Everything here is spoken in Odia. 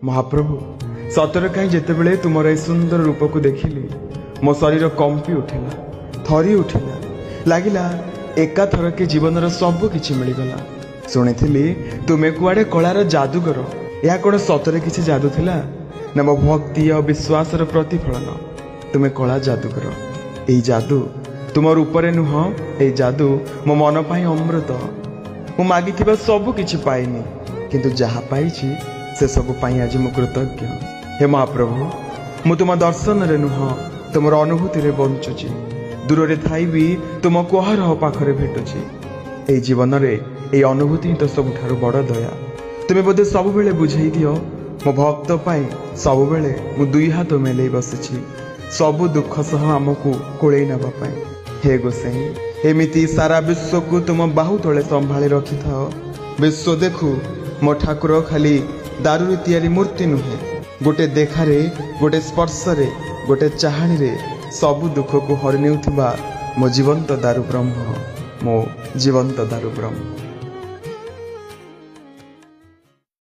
ମହାପ୍ରଭୁ, ସତରେ କାହିଁ ଯେତେବେଳେ ତୁମର ଏ ସୁନ୍ଦର ରୂପକୁ ଦେଖିଲି, ମୋ ଶରୀର କମ୍ପି ଉଠିଲା, ଥରି ଉଠିଲା। ଲାଗିଲା ଏକାଥରକେ ଜୀବନର ସବୁ କିଛି ମିଳିଗଲା। ଶୁଣିଥିଲି ତୁମେ କୁଆଡ଼େ କଳାର ଯାଦୁଗର। ଏହା କ'ଣ ସତରେ କିଛି ଯାଦୁ ଥିଲା ନା ମୋ ଭକ୍ତି ଆଉ ବିଶ୍ୱାସର ପ୍ରତିଫଳନ? ତୁମେ କଳା ଯାଦୁଗର। ଏଇ ଯାଦୁ ତୁମ ରୂପରେ ନୁହଁ, ଏଇ ଯାଦୁ ମୋ ମନ ପାଇଁ ଅମୃତ। ମୁଁ ମାଗିଥିବା ସବୁ କିଛି ପାଇନି, କିନ୍ତୁ ଯାହା ପାଇଛି ସେସବୁ ପାଇଁ ଆଜି ମୁଁ କୃତଜ୍ଞ। ହେ ମହାପ୍ରଭୁ, ମୁଁ ତୁମ ଦର୍ଶନରେ ନୁହଁ, ତୁମର ଅନୁଭୂତିରେ ବଞ୍ଚୁଛି। ଦୂରରେ ଥାଇ ବି ତୁମକୁ ଅହରହ ପାଖରେ ଭେଟୁଛି। ଏଇ ଜୀବନରେ ଏଇ ଅନୁଭୂତି ହିଁ ତ ସବୁଠାରୁ ବଡ଼ ଦୟା। ତୁମେ ବୋଧେ ସବୁବେଳେ ବୁଝେଇ ଦିଅ, ମୋ ଭକ୍ତ ପାଇଁ ସବୁବେଳେ ମୁଁ ଦୁଇ ହାତ ମେଲେଇ ବସିଛି, ସବୁ ଦୁଃଖ ସହ ଆମକୁ କୋଳେଇ ନେବା ପାଇଁ। ହେ ଗୋସାଇଁ, ଏମିତି ସାରା ବିଶ୍ୱକୁ ତୁମ ବାହୁ ତଳେ ସମ୍ଭାଳି ରଖିଥାଅ। ବିଶ୍ୱ ଦେଖୁ ମୋ ଠାକୁର ଖାଲି ଦାରୁରେ ତିଆରି ମୂର୍ତ୍ତି ନୁହେଁ, ଗୋଟେ ଦେଖାରେ, ଗୋଟେ ସ୍ପର୍ଶରେ, ଗୋଟେ ଚାହାଣୀରେ ସବୁ ଦୁଃଖକୁ ହରି ନେଉଥିବା ମୋ ଜୀବନ୍ତ ଦାରୁ ବ୍ରହ୍ମ, ମୋ ଜୀବନ୍ତ ଦାରୁ ବ୍ରହ୍ମ।